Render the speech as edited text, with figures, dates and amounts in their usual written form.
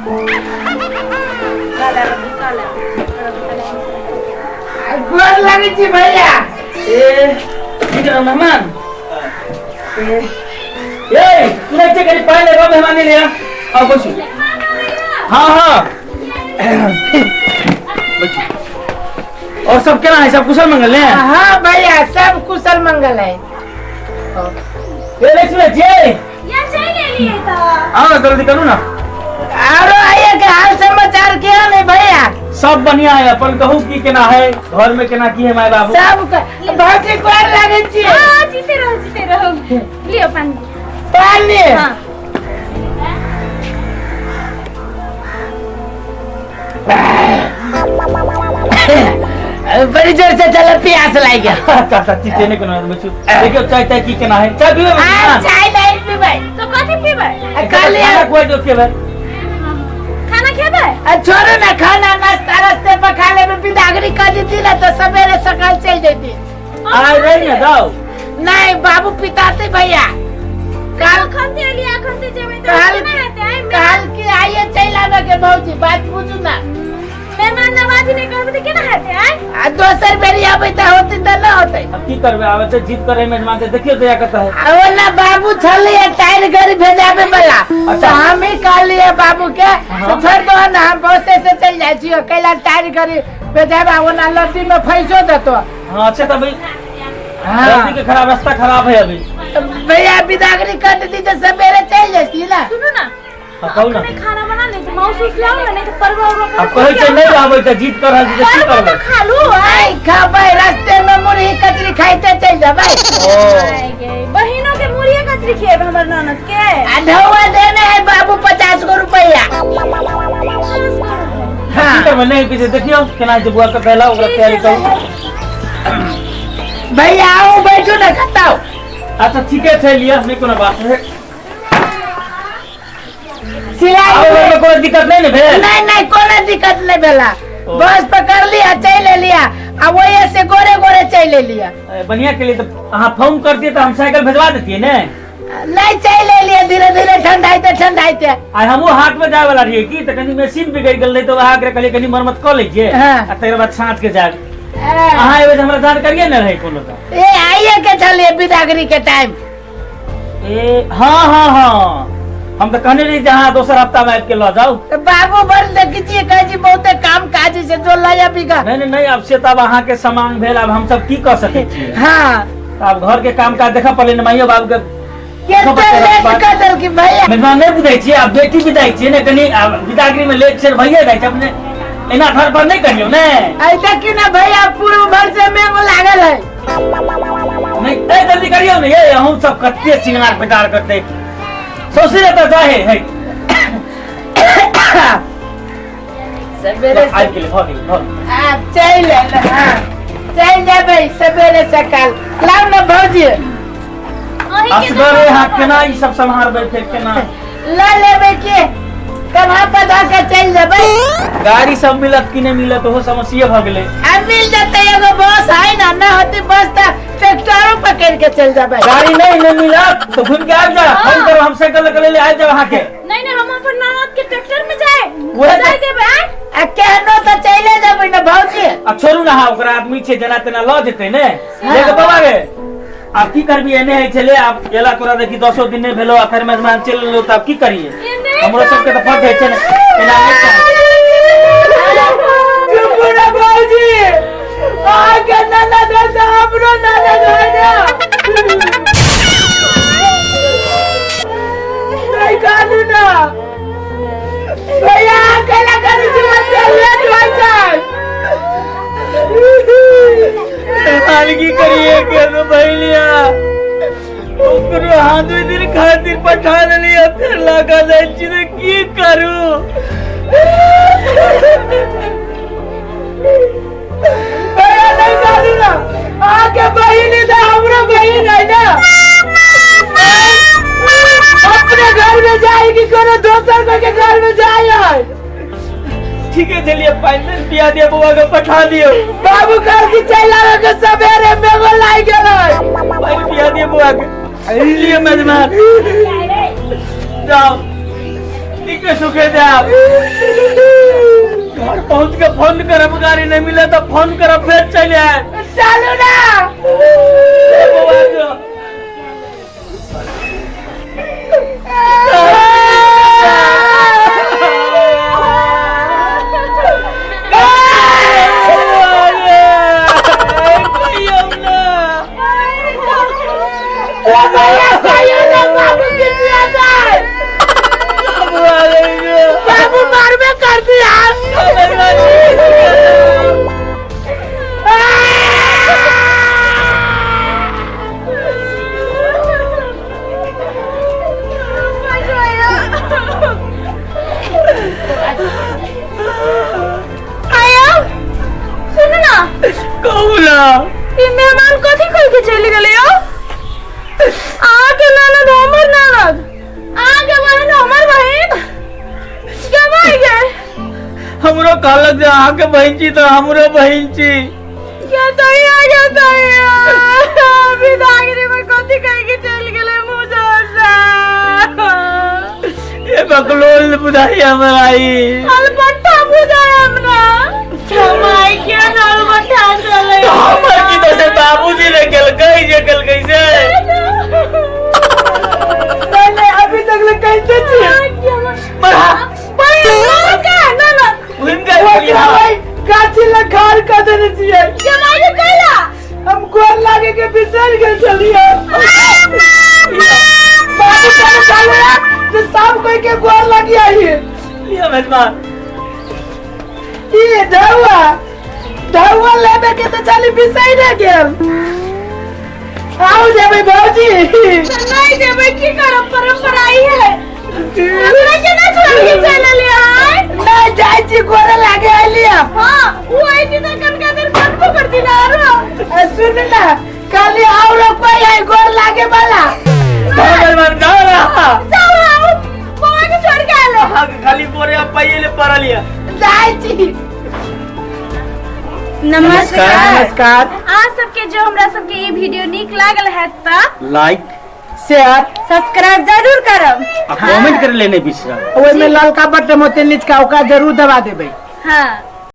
गोर लगै छी भैया। ए ठीक है मेहमान। ए ए तू नहीं करी पानी लेबा, मेहमान नहीं लिया। आओ बसू। हाँ हाँ बैठू। और सब केना है, सब कुशल मंगल ने? हाँ भैया, सब कुशल मंगल है। ए लक्ष्मी जी या चल गेलिए त। आओ ना, जल्दी करू ना। आरो आइए के हाल समाचार के नहीं भैया? सब बढ़िया है। अपन कहू की केना है, घर में केना की है माय बाबू? सब भौजी गोर लगै छी। हां, जीते रहो जीते रहो। लियो पानी। पानी? हां। बड़ी जोर से चलो, प्यास लाग गया। अच्छा अच्छा, ठीक है, नहीं कोनो बच्चू। देखियो चाय ताय की केना है, चाय पीबे? आ चाय नहीं पीबै। तो कथी पीबै? आ, कहलिए खाना खुआइ दो, खेबै? खाना खेबै? आ, छोड़ो ना खाना, नाश्ता रास्ते पर खा लेबै। बिदागरी कर देती ना तो सवेरे सकाल चल जैती। आइ रही ना जाओ। नहीं बाबू पिताते भैया। काल खनते एलिए, अखन ते जेबै त काल केना हेतै? आइ काल की आइए चल आबे के भौजी, बात बुझू ना। मेहमान नवाजी नहीं करबै त केना हेतै आइ? आ दोसर बेरी आबै त होती त न होतै। अब की करबै, आबै तऽ जिद करे मेजबान से, देखियो दया कत है। आ ओना बाबू छलिए टायर गाड़ी भेजाबे वाला। अच्छा। तो हम ही कहलिए बाबू के हाँ। छोड़ दो ना, हम बसे से चल जाइ छियो, कैला टायर गाड़ी भेजाबे, ओना लड्डी में फैसो देतो। हाँ अच्छा, तब भाई हाँ। जल्दी के खराब रास्ता खराब है अभी। भैया बिदागरी कर देती तो सवेरे चल जाती ना। सुनू ना। हाँ, कहू ना। अखने खाना बना ले, माउस उस लाओ ना, नहीं तो परवा उरवा। अब कहै छै नहीं आबै तऽ जिद कर रहल छी तऽ की परवा करबै? तो खा लू आइ। नहीं खाबै, रास्ते में मुरही कचरी खाइते चल जेबै। ओ आइ गे बहिनो के मुड़िए कचरी खिएब हमर ननद के। आ ढौआ देने है बाबू 50 गो रुपया। की करबै, नहीं पीछे देखियो केना छै बुआ के कहला ओकरा तैयारी करू। भैया आओ बैठू ना खताओ। अच्छा ठीके छै, लिअ, नहीं कोनो बात है। सिलाई आबै में कोनो दिक्कत नहीं ने भेल? नहीं नहीं, कोनो दिक्कत नहीं भेला। ओ। बस पकड़ लिया चल लिया, आ वही से गोरे गोरे चल लिया। ए, बढ़िया के लिए तो अहाँ फोन कर दिए तो हम साइकिल भेजवा देतिए ने। नहीं चल लिया, धीरे धीरे ठंडाइते ठंडाइते। आइ हमहूँ हाट में जाय वाला रहिए की, तऽ कनी मशीन बिगड़ गेल रहे तऽ वएह के कहलिए कनी मरम्मत कऽ लै छियै हाँ। आ तकर बाद साँझ के जायब। ए, अहाँ एबै तऽ हमरा जानकारिये नहि रहै कोनो तऽ। ए आइए के चलिए बिदागरी के टाइम। ए हाँ हाँ हाँ, हम तऽ कहने रही जे अहाँ दोसर हफ्ता में आबि के लऽ जाउ। तो बाबू बड़ देखी छियै, कहै छी बहुते काम काज छै जो लया बिगा। नहीं नहीं नहीं, आब से तऽ आब अहाँके सामान भेल, आब हम सब की कऽ सकै छियै? हाँ। तऽ आब घर के काम काज देखऽ पड़लै ने, माइयो बाबू के केते लेट कर देलकी भैया। मेजबान नहि बुझै छियै, आब बेटी विदाइ छियै ने, कनी आब विदागरी में लेट सेट भइए जाइ छै, अपने एना धरफड़ नहि करियौ ने। ऐ देखी ना भैया, पूर्व भर से मेघ लागल है। नहीं ए जल्दी करियौ ने ये, अहूँ सब कते सिंगार पेटार करते सौसे रहता जाहे है। सवेरे आबि गेलै, भऽ गेलै भऽ गेलै। आ चल आयल, हाँ चल जेबै सवेरे सकाल। लाउ ना भौजी। असगरे अहाँ केना ई सब सम्हारबै, फेर केना ल लेबै के कन्हा पर धऽ के चलि जेबै। गाड़ी सब मिलत कि नहि मिलत, ओहो समस्या भऽ गेलै। आ मिल जेतै, एगो बस है ना, न होती बस तऽ ट्रैक्टरो पकड़ के चलि जेबै। गाड़ी नहीं नहीं मिलत तो घूम के आबि जा, फोन करो, हम साइकिल लऽ के ले आबि जाब अहाँके। नहीं नहीं, हम अपन ननद के ट्रैक्टर में जाए वएह जाए देबै आइ। आ केहनो तऽ चलि जेबै ने भौजी। आ छोड़ू ना, हाँ ओकरा आदमी छै, जेना तेना लऽ जेतै ने। लेके बाबा गे, आब की करबी, एने होइ छलै आब एला तोरा देखी 10 दिन नहि भेलो आ फेर मेजबान चलि एलो, तऽ आब की करिए? हमरो सबके तऽ फर्ज होइ छै ने, एना नहि चाही। चुप ना भौजी, अहाँके ननद है तऽ हमरो ननद है ना। नहीं कानू ना भैया, अकेला करू छी, मत लेट होइ छै। हाल की करिए के तो भैलिया, ओकरो हाथ दू दिन खातिर पठा देलियै, फेर लगा जाइ छी तऽ की करू? भैया नहीं कानू ना, अहाँके बहिन है तऽ हमरो बहिन है ना। अपने घर में जाए कि कोनो दोसर के घर में जाए है? ठीके छलियै, पानि तानि पिया दिअ बौआ के, पठा दियौ। बाबू कहल कि चलि आबे के सवेरे, मेघो लागि गेलै। पानि पिया दिअ बौआ के, लिअ मेजबान, जाओ। ठीक। के सुखे जाब। घर पहुंच के फोन करब, गाड़ी नहीं मिले तो फोन करब, फिर चलि आयब। चलू ना। बौआ जो। बाबू मारबे कर दिया। आया सुन ना। कहू ना। ई मेहमान कथी कह के चलि गेलै यौ? अहाँके ननद हमर ननद, अहाँके बहिन हमर बहिन, केना गेल? हमरो कहलक जे अहाँके बहिन छी तऽ हमरो बहिन छी। क्या तही आ गया तही विदागरी में कथी कह के चलि गेलै मुँह जोर से? ए बकलोल बुझाई हमरा ई। अलबट्ठा बुझाय हमरा। हमाय क्या ना अलबट्ठा चलै। हमर की तो से बाबूजी ने केलकै जे केलकै से। नहीं नहीं, अभी तक ले कहते छी। बढ़ा। बहिन के ननद घुमि गेल। भाई गाछी लग खार कर देने छियै। जमाई के कैला? हम गोर लागे के बिसर गेल छलियै। बाबू कहने छलियै जे सब कोई के गोर लगी आई। लिअ मेजबान। ई ढौआ ढौआ लेबे के तऽ चली बिसरि गेल। आउ जेबै भौजी। नहीं देबै, की करब, परंपरा ही है। हमरा के ना छोड़ के चल एलियै? नहीं जाइ छी, गोर लागे अलियै। हाँ, वो आई थी तो कनका देर कनबो करती ना आरो। सुन ना, खाली और कोई है गोर लागे वाला? मेजबान गाँव रहा। जाओ आओ, बौआ के छोड़ के आलो। अहाँके खाली गोरे पाइए ले पड़ल यऽ। जाइ छी। नमस्कार। नमस्कार। अहाँ सबके जो हमरा सबके ई वीडियो नीक लागल है त लाइक शेयर सब्सक्राइब जरूर करब आ कमेंट करे ले नहीं बिसरब। ओहिमे ललका बटन होते निचका, ओकरा जरूर दबा देबै। हाँ।